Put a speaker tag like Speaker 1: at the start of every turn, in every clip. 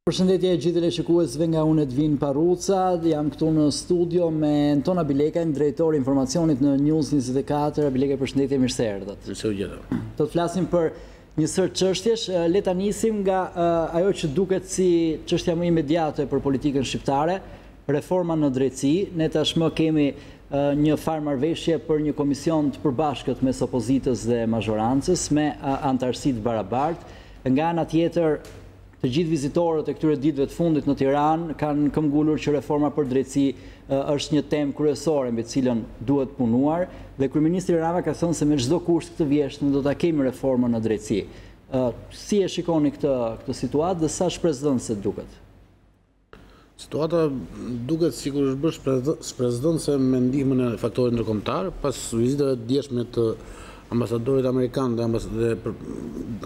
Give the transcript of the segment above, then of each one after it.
Speaker 1: Përshëndetje gjithë teleshikuesve nga unë Edvin Parruca, jam këtu në studio me Enton Abilekajn, drejtor informacionit në News 24. Abilekaj, përshëndetje, mirë se erdhët.
Speaker 2: Mirë se u gjeta.
Speaker 1: Do të flasim për një sërë çështjesh, le ta nisim nga ajo që duket si çështja më imediate për politikën shqiptare, reforma në drejtësi. Ne tashmë kemi një farë marrëveshje për një komision të përbashkët mes opozitës dhe mazhorancës me anëtarësi të barabartë. Nga ana tjetër, Të gjithë vizitorët e këtyre ditëve të fundit në Tiranë kanë këmbgulur që reforma për drejtësi është një temë kryesore mbi të cilën duhet punuar dhe kryeministri Rama ka thënë se me çdo kusht këtë vjeshtë ne do ta kemi reformën në drejtësi. Si e shikoni këtë këtë situatë dhe sa shpresëdhënëse duket?
Speaker 2: Situata duket sikur është bërë shpresëdhënëse me ndihmën e faktorit ndërkombëtar, pas vizitave të djeshme të ambasadorit amerikan dhe dhe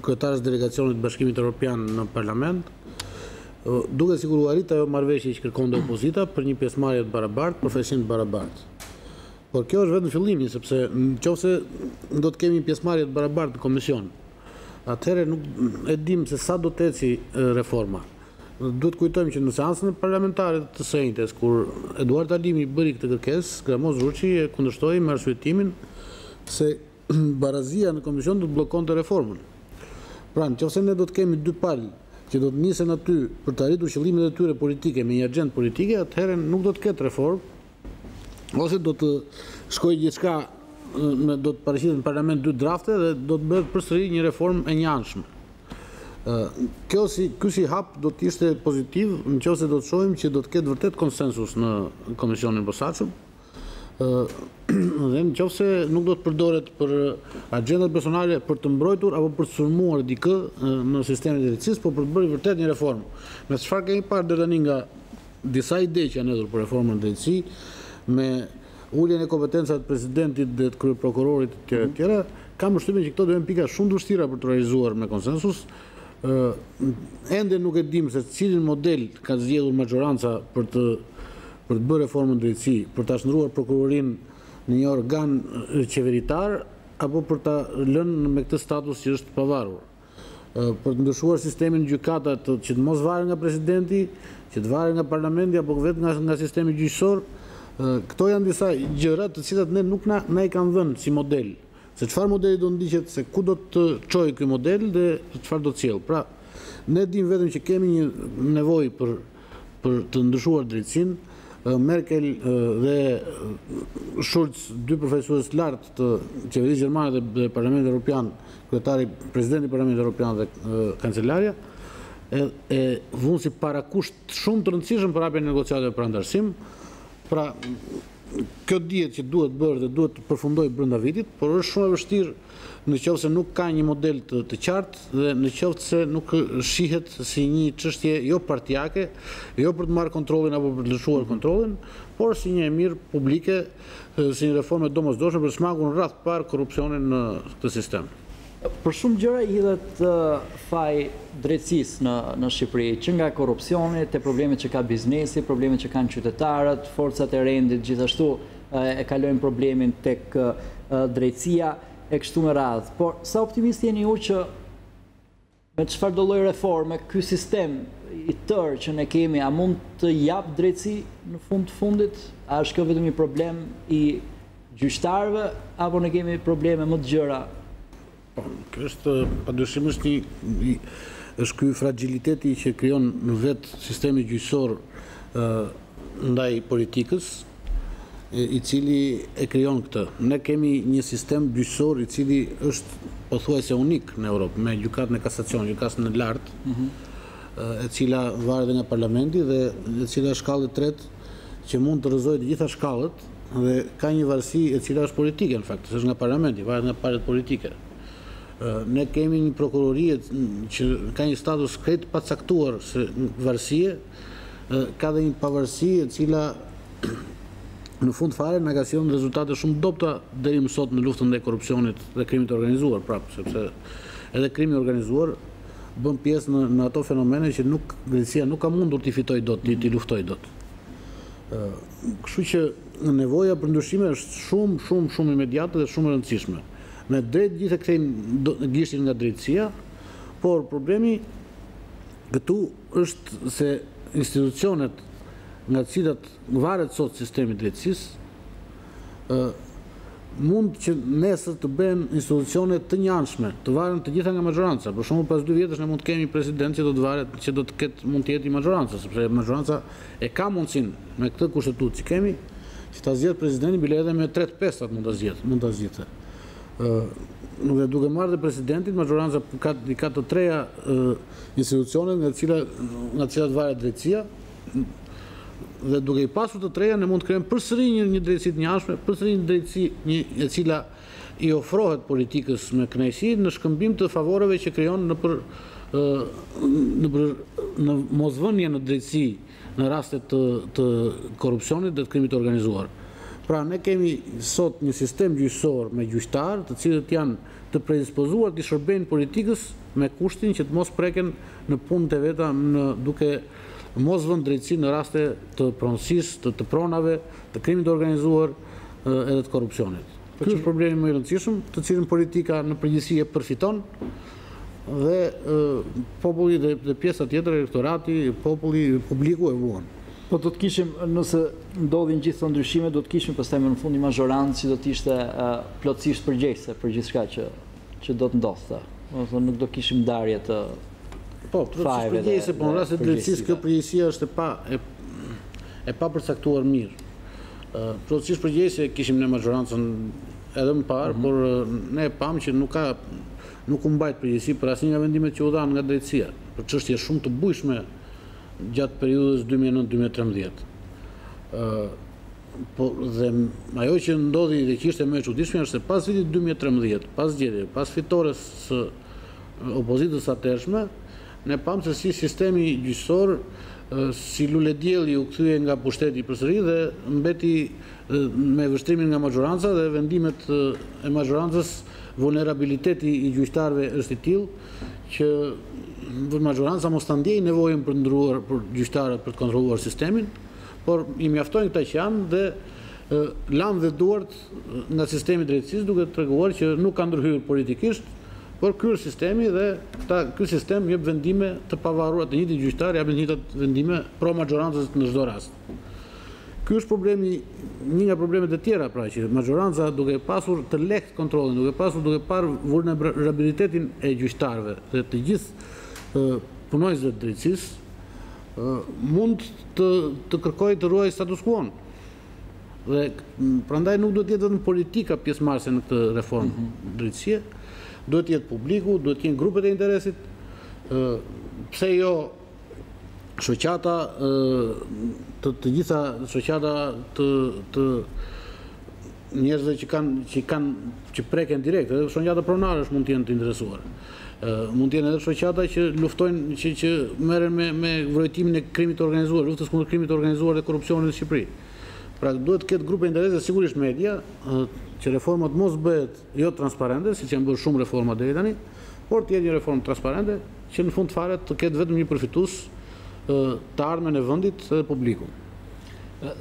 Speaker 2: kryetares së delegacionit të Bashkimit Evropian në Parlament, duket sikur u arrit ajo marrëveshje që kërkonte opozita për një pjesëmarrje të barabartë, përfaqësim të barabartë. Por kjo është vetëm fillimi, sepse në qoftë se do të kemi një pjesëmarrje të barabartë në komision, atëherë nuk e dimë se sa do të eci reforma. Duhet të kujtojmë që në seancën parlamentare të së enjtes, kur Eduard Alimi bëri këtë kërkesë, Gramoz Ruçi e kundërshtoi me arsyetimin se barazia në komision do të bllokonte reformën. Pra, në qoftë se ne do të kemi dy palë që do të nisen aty për të arritur qëllimet e tyre politike me një agjendë politike, atëherë nuk do të ketë reformë, ose do të shkojë gjithçka do të paraqitet në parlament dy drafte dhe do të bëhet përsëri një reformë e njëanshme. Kjo si, ky si hap do të ishte pozitiv në qoftë se do të shohim që do të ketë vërtet konsensus në komisionin e posaçëm. Dhe në qoftë se nuk do të përdoret për agjendat personale për të mbrojtur apo për të sulmuar dikë në sistemin e drejtësisë, por për të bërë vërtet një reformë. Me çfarë kemi parë deri tani nga disa ide që janë hedhur për reformën në drejtësi, me uljen e kompetencave të presidentit dhe të kryeprokurorit etj etj, kam përshtypjen që këto do jenë pika shumë të vështira për të realizuar me konsensus. Ende nuk e dimë se cilin model ka zgjedhur maxhoranca për të për të bërë reformën në drejtësi, për ta shndërruar prokurorinë në një organ qeveritar apo për ta lënë me këtë status që është pavarur. Për të ndryshuar sistemin në gjykata të, që të mos varen nga presidenti, që të varen nga parlamenti apo vetë nga nga sistemi gjyqësor, këto janë disa gjëra të cilat ne nuk na na i kanë dhënë si model. Se çfarë modeli do ndiqet, se ku do të çojë ky model dhe çfarë do të sjellë. Pra, ne dimë vetëm që kemi një nevojë për për të ndryshuar drejtësinë. Merkel dhe Schulz, dy përfaqësues të lartë të qeverisë gjermane dhe Parlamentit Evropian, kryetari, presidenti i Parlamentit Evropian dhe kancelarja, e, e vunë si parakusht shumë të rëndësishëm për hapjen e negociatave për anëtarësim. Pra, kjo dihet që duhet bërë dhe duhet të përfundojë brenda vitit, por është shumë e vështirë në qoftë se nuk ka një model të, të qartë dhe në qoftë se nuk shihet si një çështje jo partiake, jo për të marrë kontrollin apo për të lëshuar kontrollin, por si një e mirë publike, si një reformë e domosdoshme për të shmangur në radhë të parë korrupsionin në këtë sistem.
Speaker 1: Për shumë gjëra i hidhet faj drejtësisë në në Shqipëri, që nga korrupsioni te problemet që ka biznesi, problemet që kanë qytetarët, forcat e rendit gjithashtu e kalojnë problemin tek drejtësia e kështu me radhë. Por sa optimist jeni ju që me çfarëdo lloj reforme ky sistem i tërë që ne kemi a mund të japë drejtësi në fund të fundit? A është kjo vetëm një problem i gjyqtarëve apo ne kemi probleme më të gjera?
Speaker 2: Po, kjo është padyshim është një është ky fragiliteti që krijon në vetë sistemi gjyqësor ndaj politikës, i cili e krijon këtë. Ne kemi një sistem gjyqësor i cili është pothuajse unik në Europë, me gjykatën e kasacionit, gjykatën e lartë, mm -hmm. e cila varet nga parlamenti dhe e cila është shkallë e tretë që mund të rrëzojë të gjitha shkallët dhe ka një varësi e cila është politike në fakt, s'është nga parlamenti, varet nga palët politike. Ne kemi një prokurori që ka një status krejt të pacaktuar se varësie, ka dhe një pavarësi e cila në fund fare na ka sjellë rezultate shumë të dobëta deri më sot në luftën ndaj korrupsionit dhe krimit të organizuar prapë, sepse edhe krimi i organizuar bën pjesë në në ato fenomene që nuk drejtësia nuk ka mundur t'i fitojë dot, t'i t'i luftojë dot. Kështu që nevoja për ndryshime është shumë shumë shumë imediate dhe shumë e rëndësishme. Me drejt gjithë e kthejnë gishtin nga drejtësia, por problemi Këtu është se institucionet nga të cilat varet sot sistemi i drejtësisë, ë mund që nesër të bëhen institucione të njëanshme, të varen të gjitha nga maxhoranca. Për shembull, pas dy vjetësh ne mund të kemi një president që do të varet, që do të ketë mund të jetë i maxhorancës, sepse maxhoranca e ka mundësinë me këtë kushtetutë që kemi, që ta zgjedhë presidentin bile edhe me 3 të pestat mund ta zgjedhë, mund ta zgjidhte. Ë dhe duke marrë dhe presidentin, maxhoranca ka i ka të treja institucionet nga të cilat nga të cilat varet drejtësia dhe duke i pasur të treja ne mund të krijojmë përsëri një një drejtësi të njëanshme, përsëri një drejtësi një e cila i ofrohet politikës me kënaqësi në shkëmbim të favoreve që krijon nëpër nëpër në mosvënie në drejtësi në raste të të korrupsionit dhe të krimit të organizuar. Pra ne kemi sot një sistem gjyqësor me gjyqtarë, të cilët janë të predispozuar t'i shërbejnë politikës me kushtin që të mos preken në punët e veta në duke mos vënë drejtësi në raste të pronësisë, të, të pronave, të krimit të organizuar edhe të korrupsionit. Po Ky është problemi më i rëndësishëm, të cilin politika në përgjithësi e përfiton dhe populli dhe, dhe pjesa tjetër, elektorati, populli, publiku e vuan.
Speaker 1: Po do të kishim, nëse ndodhin gjithë këto ndryshime, do të kishim pastaj më në fund një mazhorancë që do të ishte plotësisht përgjegjëse për gjithçka që që do të ndodhte. Domethënë nuk do kishim ndarje të
Speaker 2: Po, plotësisht përgjegjëse, po në rast të drejtësisë kjo përgjegjësia është e pa e, e papërcaktuar mirë. Plotësisht përgjegjëse kishim ne mazhorancën edhe më parë, mm -hmm. por ne e pamë që nuk ka nuk u mbajt përgjegjësi për asnjë nga vendimet që u dhanë nga drejtësia, për çështje shumë të bujshme gjatë periudhës 2009-2013. Ë po dhe ajo që ndodhi dhe që ishte më e çuditshme është se pas vitit 2013, pas zgjedhjeve, pas fitores së opozitës së atëhershme, ne pamë se si sistemi gjyqësor si luledielli u kthye nga pushteti përsëri dhe mbeti me vështrimin nga maxhoranca dhe vendimet e maxhorancës, vulnerabiliteti i gjyqtarëve është i tillë që maxhoranca mos ta ndjejë nevojën për të ndërruar për gjyqtarët për të kontrolluar sistemin, por i mjaftojnë këta që janë dhe lanë dhe duart nga sistemi i drejtësisë duke treguar që nuk ka ndërhyrë politikisht, por ky është sistemi dhe këta ky sistem jep vendime të pavarura, të njëjtit gjyqtar japin të njëjtat vendime pro maxhorancës në çdo rast. Ky është problemi, një nga problemet e tjera, pra që maxhoranca duke pasur të lehtë kontrollin, duke pasur duke parë vulnerabilitetin e gjyqtarëve dhe të gjithë punonjësve të drejtësisë, mund të të kërkojë të ruajë status quo-n. Dhe prandaj nuk duhet të jetë vetëm politika pjesëmarrëse në këtë reformë mm -hmm. drejtësie, duhet të jetë publiku, duhet të jenë grupet e interesit, pse jo shoqata të të gjitha shoqata të të njerëzve që kanë që kanë që preken direkt, edhe shoqata pronarësh mund të jenë të interesuar. Ë mund të jenë edhe shoqata që luftojnë që që merren me me vrojtimin e krimit të organizuar, luftës kundër krimit të organizuar dhe korrupsionit në Shqipëri. Pra duhet të ketë grupe interesi, sigurisht media, që reforma të mos bëhet jo transparente, siç janë bërë shumë reforma deri tani, por të jetë një reformë transparente që në fund fare të ketë vetëm një përfitues të ardhmen e vendit dhe publikun.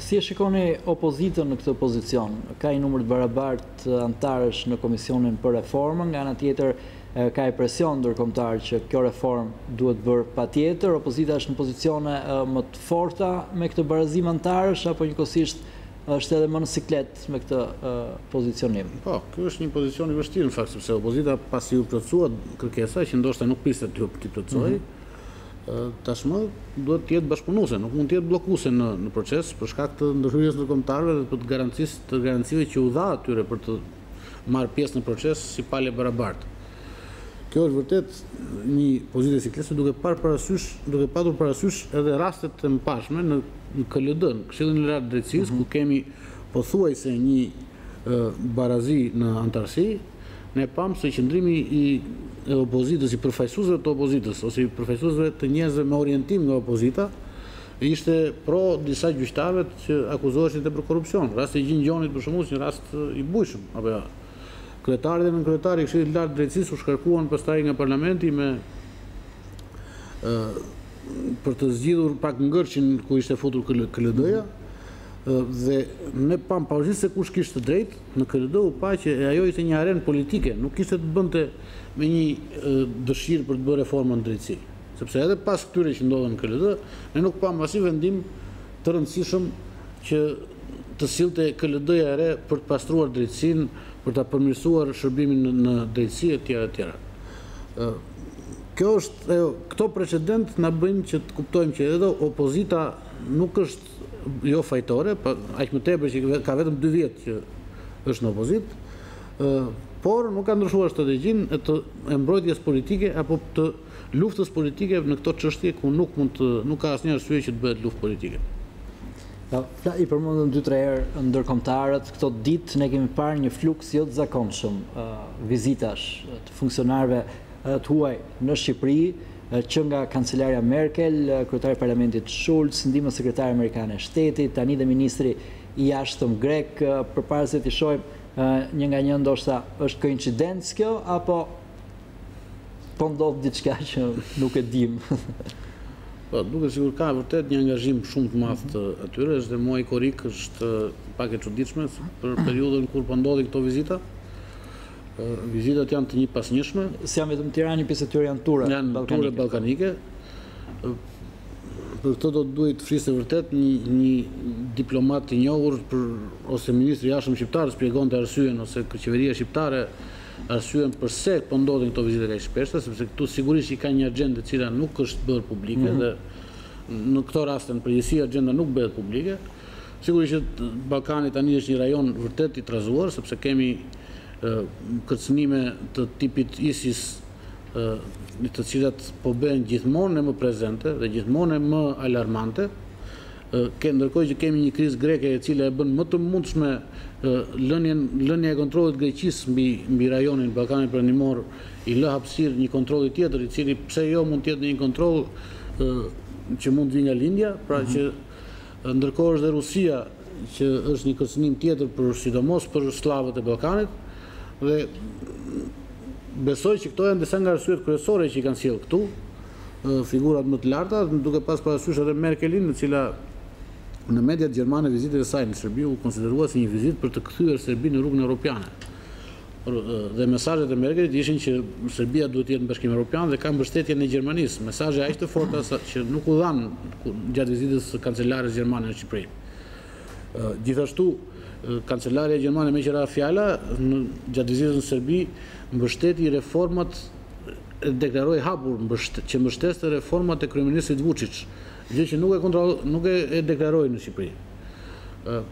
Speaker 1: Si e shikoni opozitën në këtë pozicion? Ka një numër të barabartë anëtarësh në Komisionin për Reformën, nga ana tjetër ka një presion ndërkombëtar që kjo reformë duhet bërë patjetër. Opozita është në pozicione më të forta me këtë barazim anëtarësh apo njëkohësisht është edhe më në siklet me këtë pozicionim?
Speaker 2: Po, ky është një pozicion i vështirë në fakt, sepse opozita pasi u plotësua kërkesa që ndoshta nuk priste t'i plotësohej, mhm. tashmë duhet të jetë bashkëpunuese, nuk mund të jetë bllokuese në në proces për shkak të ndërhyrjes ndërkombëtare dhe për të garancisë të garancive që u dha atyre për të marrë pjesë në proces si palë e barabartë. Kjo është vërtet një pozitë e sikletshme duke parë parasysh, duke patur parasysh edhe rastet e mëparshme në në KLD, në Këshillin e Lartë të Drejtësisë, mm -hmm. ku kemi pothuajse një barazi në anëtarësi, ne pamë se qëndrimi i e opozitës, i përfaqësuesve të opozitës ose i përfaqësuesve të njerëzve me orientim nga opozita, ishte pro disa gjyqtarëve që akuzoheshin edhe për korrupsion. Rasti i Gjin Gjonit për shembull është një rast i bujshëm, apo jo. Kryetari dhe nënkryetari i Këshillit të Lartë të Drejtësisë u shkarkuan pastaj nga parlamenti me ë për të zgjidhur pak ngërçin ku ishte futur KLD-ja dhe ne pamë pavarësisht se kush kishte të drejtë, në KLD u pa që ajo ishte një arenë politike, nuk kishte të bënte me një dëshirë për të bërë reformë në drejtësi. Sepse edhe pas këtyre që ndodhën në KLD, ne nuk pamë asnjë vendim të rëndësishëm që të sillte KLD-ja e re për të pastruar drejtësinë, për ta përmirësuar shërbimin në drejtësi etj etj. Kjo është ajo, këto precedentë na bëjnë që të kuptojmë që edhe opozita nuk është jo fajtore, pa, aq më tepër që ka vetëm 2 vjet që është në opozitë, por nuk ka ndryshuar strategjinë e të e mbrojtjes politike apo të luftës politike në këto çështje ku nuk mund të nuk ka asnjë arsye që të bëhet luftë politike.
Speaker 1: Po, i përmendëm 2-3 herë ndërkombëtarët, këto ditë ne kemi parë një fluks jo të zakonshëm vizitash të funksionarëve të huaj në Shqipëri, që nga kancelarja Merkel, kryetari i parlamentit Schulz, ndihmës sekretarja amerikane e shtetit, tani dhe ministri i jashtëm grek, përpara se t'i shohim një nga një ndoshta është koincidencë kjo apo po ndodh diçka që nuk e dimë.
Speaker 2: Po, duket sikur ka vërtet një angazhim shumë të madh të atyre, është dhe muaji korrik është pak e çuditshme për periudhën kur po ndodhin këto vizita. Vizitat janë të njëpasnjëshme.
Speaker 1: S'janë vetëm Tiranë, një pjesë e tyre janë ture
Speaker 2: janë ballkanike. Ture ballkanike. Për këtë do të duhej të fliste vërtet një, një diplomat i njohur për ose ministri i jashtëm shqiptar të shpjegonte arsyen ose qeveria shqiptare arsyen përse po ndodhin këto vizita kaq shpeshta, sepse këtu sigurisht që ka një agjendë e cila nuk është bërë publike mm -hmm. dhe në këto raste në përgjithësi agjenda nuk bëhet publike. Sigurisht që Ballkani tani është një rajon vërtet i trazuar, sepse kemi kërcënime të tipit ISIS, të cilat po bëhen gjithmonë e më prezente dhe gjithmonë e më alarmante. Ke ndërkohë që kemi një krizë greke e cila e bën më të mundshme lënien lënia e kontrollit të Greqisë mbi mbi rajonin Ballkanin Perëndimor i lë hapësirë një kontrolli tjetër i cili pse jo mund të jetë një kontroll që mund të vijë nga lindja, pra mhm. që ndërkohë është dhe Rusia që është një kërcënim tjetër për sidomos për sllavët e Ballkanit dhe besoj që këto janë disa nga arsyet kryesore që i kanë sjellë këtu figurat më të larta, duke pas parasysh edhe Merkelin, e cila në mediat gjermane vizitën e saj në Serbi u konsiderua si një vizitë për të kthyer Serbinë në rrugën europiane. Dhe mesazhet e Merkelit ishin që Serbia duhet të jetë në Bashkimin Evropian dhe ka mbështetjen e Gjermanisë, mesazhe aq të forta sa që nuk u dhanë gjatë vizitës së kancelares gjermane në Shqipëri. Gjithashtu, kancelarja gjermane meqë ra fjala, në, gjatë vizitës në Serbi, mbështeti reformat deklaroi hapur mbësht, që mbështeste reformat e kryeministrit Vučić, gjë që nuk e kontroll, nuk e, e deklaroi në Shqipëri.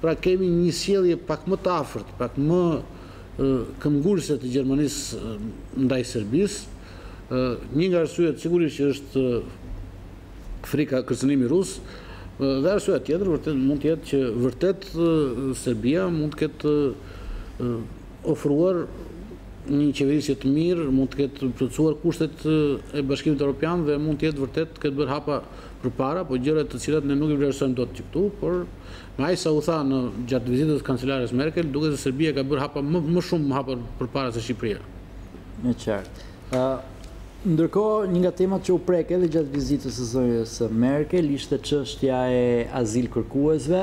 Speaker 2: Pra kemi një sjellje pak më të afërt, pak më këmbëngulëse të Gjermanisë ndaj Serbisë. Një nga arsyet sigurisht që është frika kërcënimi rus dhe arsyeja tjetër vërtet mund të jetë që vërtet Serbia mund të ketë ofruar një qeverisje të mirë, mund të ketë plotësuar kushtet e Bashkimit Evropian dhe mund të jetë vërtet të ketë bërë hapa përpara, po gjëra të cilat ne nuk i vlerësojmë dot që këtu, por me aq sa u tha në gjatë vizitës së kancelares Merkel, duket se Serbia ka bërë hapa më, më shumë hapa përpara se
Speaker 1: Shqipëria. E qartë. Ndërkohë, një nga temat që u prek edhe gjatë vizitës së zonjës Merkel ishte çështja e azilkërkuesve.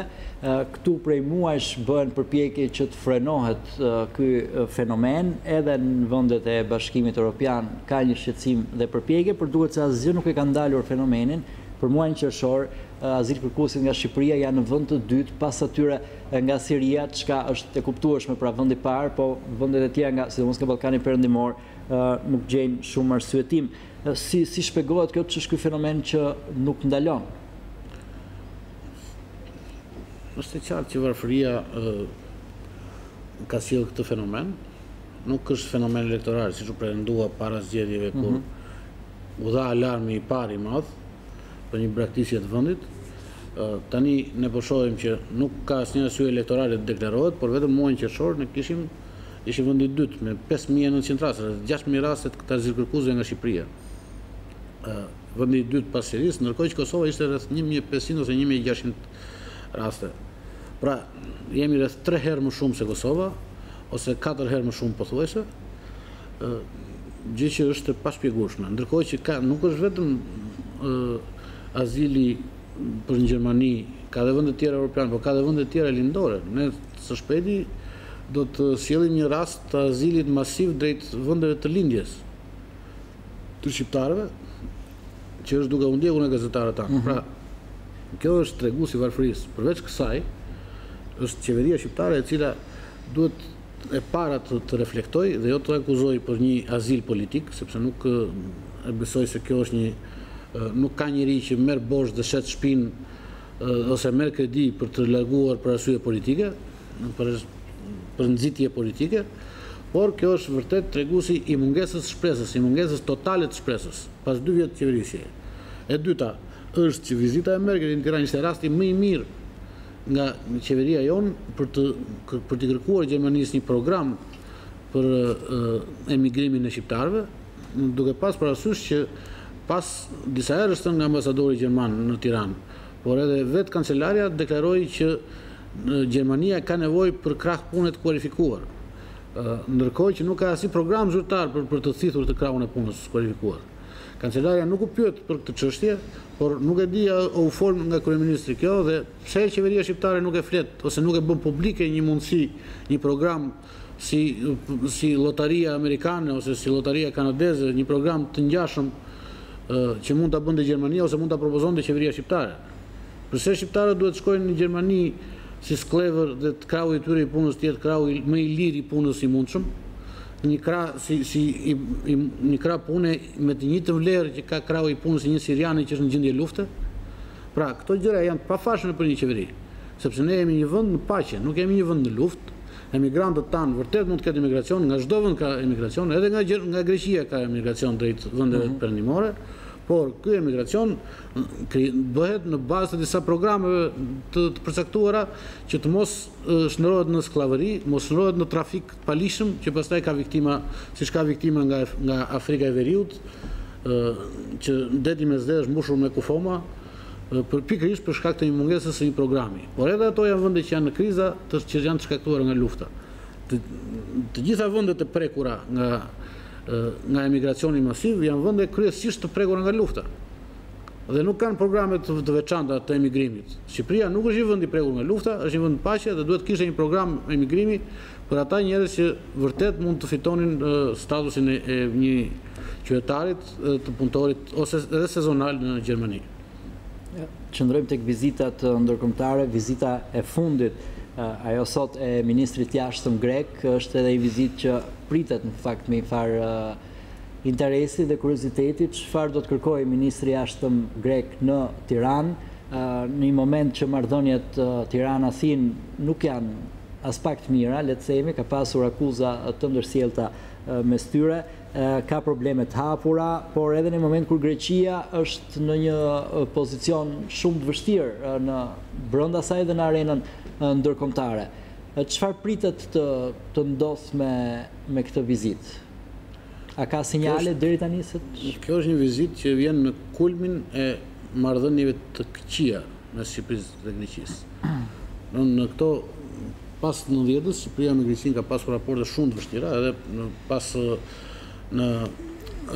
Speaker 1: Këtu prej muajsh bëhen përpjekje që të frenohet ky fenomen, edhe në vendet e Bashkimit Europian ka një shqetësim dhe përpjekje, por duket se asgjë nuk e ka ndalur fenomenin. Për muajin qershor, azilkërkuesit nga Shqipëria janë në vend të dytë pas atyre nga Siria, çka është e kuptueshme, pra vendi i parë, po vendet e tjera nga, sidomos nga Ballkani Perëndimor, nuk gjejnë shumë arsyetim. Si si shpjegohet kjo, ç'është ky fenomen që nuk ndalon?
Speaker 2: Është e qartë që varfëria ka sjellë këtë fenomen. Nuk është fenomen elektoral, siç u pretendua para zgjedhjeve kur mm -hmm. u dha alarmi i parë i madh për një braktisje të vendit. Tani ne po shohim që nuk ka asnjë arsye elektorale të deklarohet, por vetëm muajin qershor ne kishim Ishim vendi i dytë me 5900 raste, rreth 6000 raste të azilkërkuesve nga Shqipëria. Ë vendi i dytë pas Sirisë, ndërkohë që Kosova ishte rreth 1500 ose 1600 raste. Pra, jemi rreth 3 herë më shumë se Kosova ose 4 herë më shumë pothuajse. Ë gjë që është e pashpjegueshme. Ndërkohë që ka nuk është vetëm ë azili për në Gjermani, ka dhe vende të tjera europiane, por ka dhe vende të tjera lindore. Ne së shpejti do të sjellim një rast të azilit masiv drejt vendeve të lindjes të shqiptarëve. që është duke u ndjekur nga gazetarët tanë. Mhm. Pra, kjo është tregues i varfërisë. Përveç kësaj, është qeveria shqiptare e cila duhet e para të, të reflektojë dhe jo të akuzojë për një azil politik, sepse nuk e besoj se kjo është një nuk ka njeri që merr borxh dhe shet shpinë ose merr kredi për të larguar për arsye politike, për për nxitje politike, por kjo është vërtet treguesi i mungesës së shpresës, i mungesës totale të shpresës, pas dy vjet qeverisjeje. E dyta, është që vizita e Merkelit në Tiranë ishte rasti më i mirë nga qeveria jonë për të për t'i kërkuar Gjermanisë një program për emigrimin e shqiptarëve, duke pas parasysh që pas disa herë është thënë nga ambasadori gjerman në Tiranë, por edhe vetë kancelarja deklaroi që Gjermania ka nevojë për krah pune të kualifikuar. Ndërkohë që nuk ka asnjë program zyrtar për për të thithur të krahun e punës së kualifikuar. Kancelarja nuk u pyet për këtë çështje, por nuk e di a u fol nga kryeministri kjo dhe pse qeveria shqiptare nuk e flet ose nuk e bën publike një mundësi, një program si si llotaria amerikane ose si llotaria kanadeze, një program të ngjashëm që mund ta bënte Gjermania ose mund ta propozonte qeveria shqiptare. Përse shqiptarët duhet të shkojnë në Gjermani si skllevër dhe të krahu i tyre i punës të jetë krahu më i lirë i punës i mundshëm? Një krah si si i, i, një krah pune me të njëjtën vlerë që ka krahu i punës i një siriani që është në gjendje lufte? Pra, këto gjëra janë të pafalshme për një qeveri, sepse ne jemi një vend në paqe, nuk jemi një vend në luftë. Emigrantët tanë vërtet mund të ketë emigracion, nga çdo vend ka emigracion, edhe nga nga Greqia ka emigracion drejt vendeve mm -hmm. perëndimore, por ky emigracion bëhet në bazë të disa programeve të, të përcaktuara që të mos shndërrohet në skllavëri, mos shndërrohet në trafik të paligjshëm që pastaj ka viktima, siç ka viktima nga nga Afrika e Veriut, që deti Mesdhe është mbushur me kufoma, për pikërisht për shkak të një mungesës së një programi. Por edhe ato janë vende që janë në kriza, të, që janë të shkaktuara nga lufta. Të, të gjitha vendet e prekura nga nga emigracioni masiv janë vende kryesisht të prekura nga lufta dhe nuk kanë programe të, të veçanta të emigrimit. Shqipëria nuk është një vend i prekur nga lufta, është një vend paqe dhe duhet të kishte një program emigrimi për ata njerëz që vërtet mund të fitonin statusin e, e një qytetarit, të punëtorit ose edhe sezonal në
Speaker 1: Gjermani. Qëndrojmë tek vizitat ndërkombëtare, vizita e fundit, ajo sot e ministrit të jashtëm grek, është edhe një vizitë që pritet në fakt me një farë interesi dhe kurioziteti, çfarë do të kërkojë ministri i jashtëm grek në Tiranë, në një moment që marrëdhëniet Tiranë-Athinë nuk janë aspak të mira, le të themi, ka pasur akuza të ndërsjellta mes tyre, ka probleme të hapura, por edhe në moment kur Greqia është në një pozicion shumë të vështirë në brenda saj dhe në arenën ndërkombëtare. Çfarë pritet të të ndodhë me me këtë vizitë? A ka sinjale deri tani se
Speaker 2: Kjo është një vizitë që vjen në kulmin e marrëdhënieve të këqija mes Shqipërisë dhe Greqisë. Në, në këto pas 90-ës Shqipëria me Greqinë ka pasur raporte shumë të vështira, edhe në pas në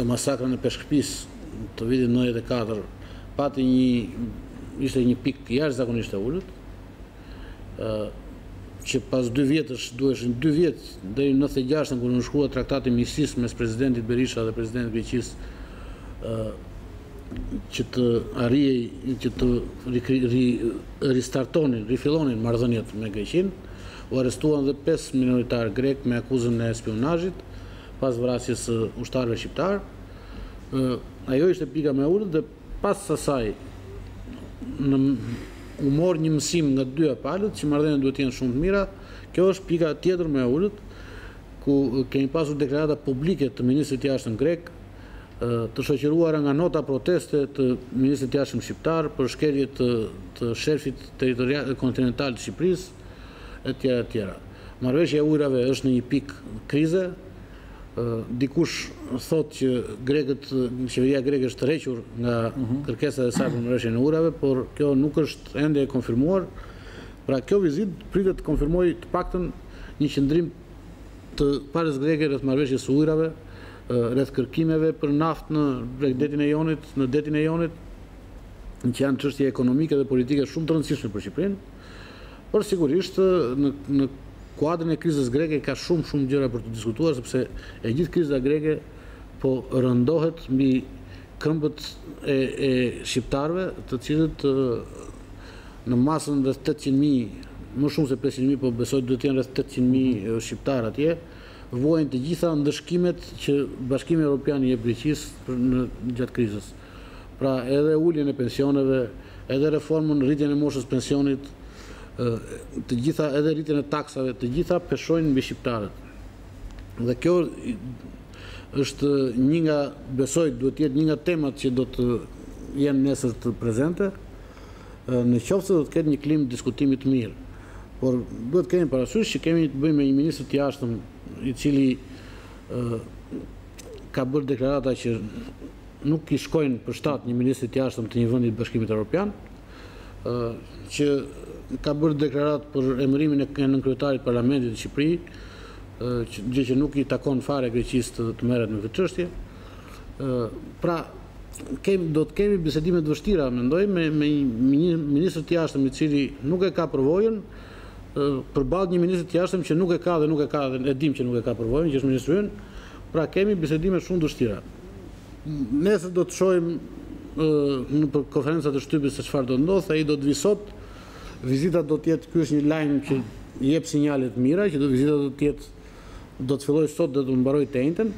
Speaker 2: masakrën e Peshkëpisë të vitit 94 pati një ishte një pikë jashtëzakonisht e ulët. Që pas dy vjetësh, duheshin dy vjet deri në 96-ën kur u nënshkrua traktati i miqësisë mes presidentit Berisha dhe presidentit Greqisë që të arrihej që të ri, ristartonin, rifillonin marrëdhëniet me Greqinë. U arrestuan dhe 5 minoritarë grekë me akuzën e spionazhit pas vrasjes së ushtarëve shqiptarë. Ajo ishte pika më e ulët dhe Pas asaj në u mor një mësim nga të dyja palët që marrëdhëniet duhet të jenë shumë të mira. Kjo është pika tjetër më e ulët ku kemi pasur deklarata publike të ministrit të jashtëm grek, të shoqëruara nga nota proteste të ministrit të jashtëm shqiptar për shkelje të të shelfit territorial kontinental të Shqipërisë etj etj. Marrëveshja e ujërave është në një pikë krize, Dikush thotë që grekët, qeveria greke është tërhequr nga mhm. kërkesat e saj për marrëveshjen e ujërave, por kjo nuk është ende e konfirmuar. Pra kjo vizitë pritet të konfirmojë të paktën një qëndrim të palës greke rreth marrëveshjes së ujërave, rreth kërkimeve për naftë në bregdetin e Jonit, në detin e Jonit, që janë çështje ekonomike dhe politike shumë të rëndësishme për Shqipërinë. Por sigurisht në në kuadrin e krizës greke ka shumë shumë gjëra për të diskutuar sepse e gjithë kriza greke po rëndohet mbi këmbët e, e shqiptarëve, të cilët në masën rreth 800.000, më shumë se 500.000, po besoj duhet të jenë rreth 800.000 shqiptarë atje, vuajnë të gjitha ndëshkimet që Bashkimi Evropian i jep Greqisë në gjatë krizës. Pra edhe uljen e pensioneve, edhe reformën, rritjen e moshës pensionit, të gjitha edhe rritjen e taksave, të gjitha peshojnë mbi shqiptarët. Dhe kjo është një nga, besoj, duhet të jetë një nga temat që do të jenë nesër të prezente, në qoftë se do të ketë një klimë diskutimi të mirë. Por duhet të kemi parasysh që kemi të bëjmë me një ministër të jashtëm i cili ka bërë deklarata që nuk i shkojnë për shtat një ministri të jashtëm të një vendi të Bashkimit Evropian, që ka bërë deklaratë për emërimin e nënkryetarit të Parlamentit në Shqipëri, gjë që nuk i takon fare Greqisë të, të merret me këtë çështje. Pra, kem, do të kemi bisedime të vështira, mendoj, me, me një ministër të jashtëm i cili nuk e ka përvojën, përballë një ministri të jashtëm që nuk e ka dhe nuk e ka dhe e dim që nuk e ka përvojën, që është ministri ynë. Pra kemi bisedime shumë të vështira. Nesër do të shohim nëpër konferencat e shtypit se çfarë do të ndodhë, ai do të vijë sot. Vizita do të jetë, ky është një lajm që jep sinjale të mira, që do vizita do të jetë do të fillojë sot dhe do të mbarojë të enjten.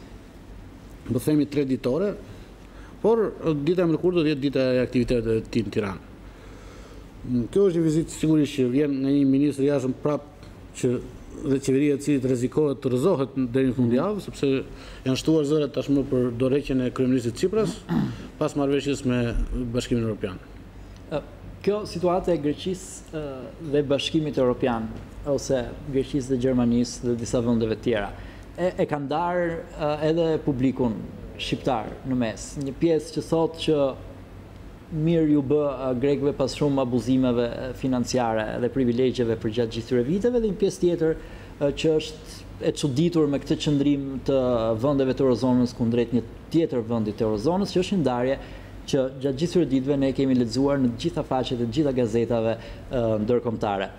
Speaker 2: Po themi 3 ditore, por dita e mërkurë do të jetë dita e aktiviteteve të tij në Tiranë. Kjo është një vizitë sigurisht që vjen nga një ministër i jashtëm prap që dhe qeveria e cilit rrezikohet të rrëzohet deri në fundjavë, sepse janë shtuar zërat tashmë për dorëheqjen e kryeministrit Tsipras pas marrëveshjes me Bashkimin
Speaker 1: Evropian. Kjo situatë e Greqisë dhe Bashkimit Evropian ose Greqisë dhe Gjermanisë dhe disa vendeve të tjera e, e ka ndarë edhe publikun shqiptar në mes. Një pjesë që thotë që mirë iu bë grekëve pas shumë abuzimeve financiare dhe privilegjeve përgjatë gjithë këtyre viteve dhe një pjesë tjetër që është e çuditur me këtë qëndrim të vendeve të eurozonës kundrejt një tjetër vendi të eurozonës, që është një ndarje që gjatë gjithë këtyre ditëve ne kemi lexuar në të gjitha faqet e të gjitha gazetave ndërkombëtare.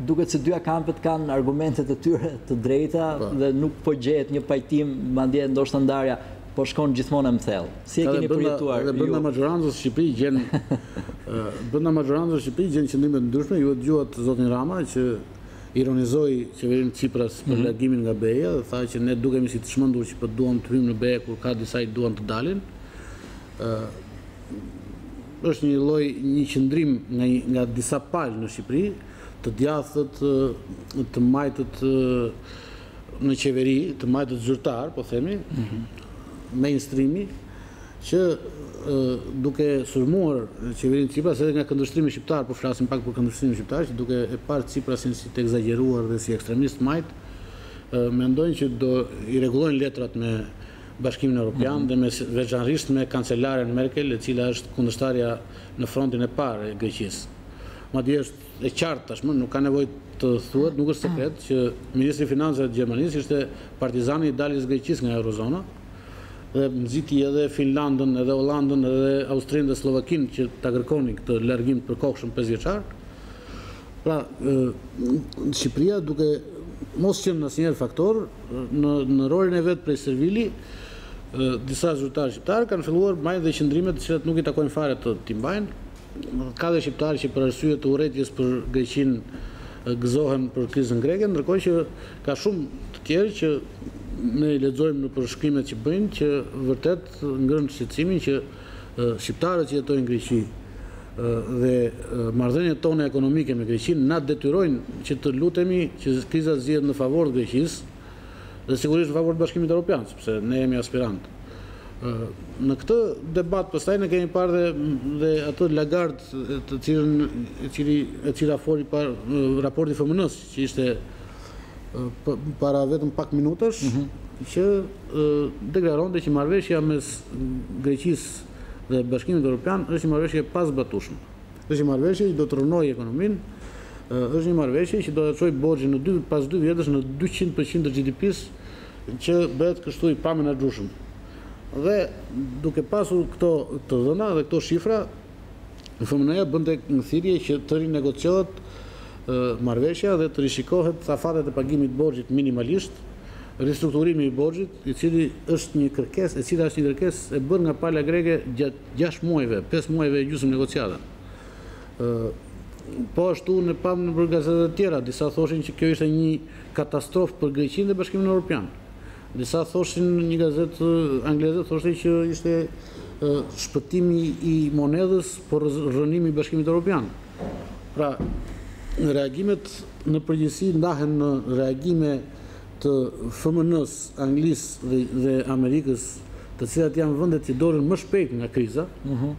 Speaker 1: Duket se dyja kampet kanë argumentet e tyre të drejta po. dhe nuk po gjehet një pajtim, madje ndoshta ndarja po shkon gjithmonë e më thellë. Si e keni përjetuar
Speaker 2: ju? Edhe brenda maxhorancës në Shqipëri gjen brenda maxhorancës në Shqipëri gjen qëndrime të ndryshme. Ju e dëgjuat zotin Rama që ironizoi qeverinë Tsipras për mhm. largimin nga BE-ja dhe tha që ne dukemi si të çmendur që po duam të hyjmë në BE kur ka disa që duan të dalin. Ë është një lloj një qëndrim nga nga disa palë në Shqipëri, të djathtët, të majtët në qeveri, të majtët zyrtar, po themi, mm -hmm. mainstreami, që duke sulmuar qeverinë Tsipras edhe nga këndvështrimi shqiptar, po flasim pak për këndvështrimin shqiptar, që duke e parë Tsiprasin si të ekzagjeruar dhe si ekstremist majt, mendojnë që do i rregullojnë letrat me Bashkimin Evropian mm -hmm. dhe me veçanërisht me kancelaren Merkel, e cila është kundërshtarja në frontin e parë e Greqisë. Madje është e qartë tashmë, nuk ka nevojë të thuhet, nuk është sekret që ministri i Financave të Gjermanisë ishte partizani i daljes së Greqisë nga eurozona dhe nxiti edhe Finlandën, edhe Hollandën, edhe Austrinë dhe Sllovakinë që ta kërkonin këtë largim të përkohshëm 5 vjeçar. Pra, Shqipëria duke mos qenë asnjëherë faktor në në rolin e vet prej servili, disa zyrtarë shqiptarë kanë filluar mbajnë dhe qëndrime të cilat nuk i takojnë fare të t'i mbajnë. Ka dhe shqiptarë që për arsye të urrejtjes për Greqinë gëzohen për krizën greke, ndërkohë që ka shumë të tjerë që ne i lexojmë nëpër shkrimet që bëjnë që vërtet ngrenë shqetësimin që shqiptarët që jetojnë në Greqi dhe marrëdhëniet tona ekonomike me Greqinë na detyrojnë që të lutemi që kriza të zgjidhet në favor të Greqisë dhe sigurisht në favor të Bashkimit Evropian, sepse ne jemi aspirantë. Në këtë debat pastaj ne kemi parë dhe dhe atë Lagarde të cilën e cili e cila foli para raporti FMN-së që ishte para vetëm pak minutash mm -hmm. që deklaronte që marrëveshja mes Greqisë dhe Bashkimit Evropian është një marrëveshje e pazbatueshme. Është një marrëveshje që do të rrënojë ekonominë, është një marrëveshje që do ta çojë borxhin në dy pas dy vjetësh në 200% të GDP-së, që bëhet kështu i pamenaxhueshëm. Dhe duke pasur këto të dhëna dhe këto shifra, FMN-ja bënte një thirrje që të rinegociohet marrëveshja dhe të rishikohet afatet e pagimit të borxhit minimalisht. Ristrukturimi i borxhit, i cili është një kërkesë, e cila është një kërkesë e bërë nga pala greke gjatë 6 muajve, 5 muajve e gjysmë negociata. Po ashtu ne pamë nëpër gazeta të tjera, disa thoshin që kjo ishte një katastrofë për Greqinë dhe Bashkimin Evropian. Disa thoshin një gazetë angleze thoshte që ishte shpëtimi i monedhës por rrënimi i Bashkimit Evropian. Pra, reagimet në përgjithësi ndahen në reagime të FMN-së, Anglisë dhe, dhe Amerikës, të cilat janë vendet që dolën më shpejt nga kriza, mhm.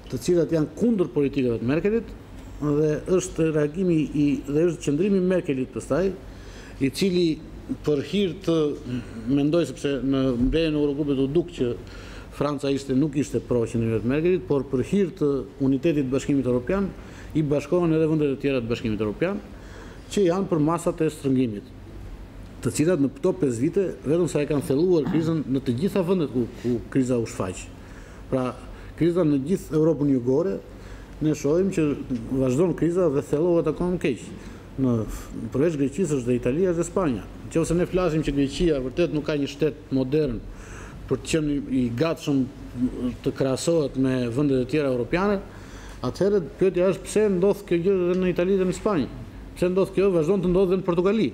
Speaker 2: të cilat janë kundër politikave të Merkelit dhe është reagimi i dhe është qëndrimi i Merkelit pastaj, i cili për hir të mendoj sepse në mbledhjen e Eurogrupit u duk që Franca ishte nuk ishte pro qëndrimit të Merkelit, por për hir të unitetit të Bashkimit Evropian i bashkohen edhe vendet e tjera të Bashkimit Evropian që janë për masat e shtrëngimit, të cilat në këto 5 vite vetëm sa e kanë thelluar krizën në të gjitha vendet ku, ku kriza u shfaq. Pra, kriza në gjithë Europën jugore, ne shohim që vazhdon kriza dhe thellohet akoma më keq. Në përveç Greqisë është dhe Italia dhe Spanja. Nëse ne flasim që Greqia vërtet nuk ka një shtet modern për të qenë i gatshëm të krahasohet me vendet e tjera europiane, atëherë pyetja është pse ndodh kjo gjë edhe në Itali dhe në Spanjë? Pse ndodh kjo? Vazhdon të ndodhë dhe në Portugali.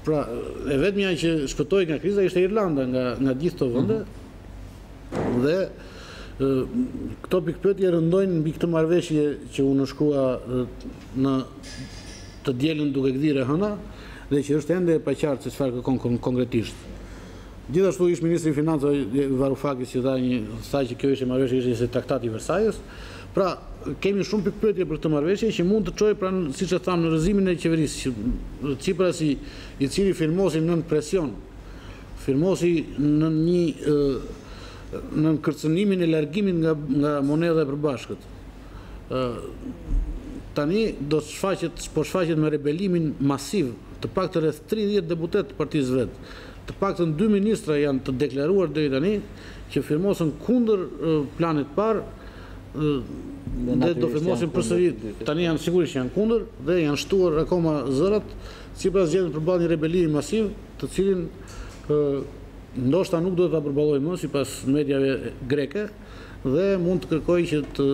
Speaker 2: Pra, e vetmja që shpëtoi nga kriza ishte Irlanda nga nga gjithë këto vende. Mm -hmm. Dhe këto pikëpyetje rëndojnë mbi këtë marrëveshje që u nënshkrua në të dielën duke gdhirë e hëna dhe që është ende e paqartë se çfarë kërkon konkretisht. Gjithashtu ish ministri i Financave Varoufakis që dha një tha që kjo ishte marrëveshje ishte si traktati i Versajës. Pra, kemi shumë pikëpyetje për këtë marrëveshje që mund të çojë pra siç e thamë në rrëzimin e qeverisë, që Tsiprasi i cili firmosi nën presion Firmosi nën një nën kërcënimin e largimit nga nga monedha e përbashkët. Ë tani do të shfaqet, po shfaqet me rebelimin masiv, të paktën rreth 30 deputetë të partisë vet. Të paktën dy ministra janë të deklaruar deri tani që firmosën kundër planit të parë dhe do firmosin përsëri. Tani janë sigurisht janë kundër dhe janë shtuar akoma zërat, Tsipras gjendet përballë një rebelimi masiv, të cilin ndoshta nuk do ta përballojë më sipas mediave greke dhe mund të kërkojë që të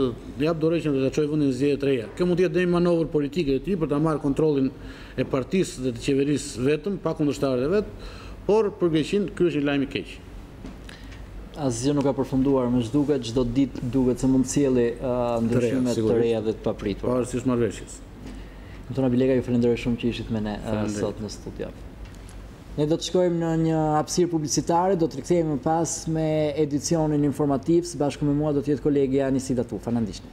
Speaker 2: japë dorëheqjen dhe ta çojë vendin në zgjedhje të reja. Kjo mund të jetë dhe një manovër politike e tij për ta marrë kontrollin e partisë dhe të qeverisë vetëm, pa kundërshtarët e vet, por për Greqinë ky është një lajm i keq.
Speaker 1: Asgjë nuk ka përfunduar, me ç'duket, çdo ditë duket se mund të sjelli ndryshime të reja dhe të papritura.
Speaker 2: Pavarësisht marrëveshjes.
Speaker 1: Anton Abilekaj, ju falenderoj shumë që ishit me ne sot në studio. Ne do të shkojmë në një hapësirë publicitare, do të rikthehemi më pas me edicionin informativ, së bashku me mua do të jetë kolegja Anisida Tufa, na ndiqni.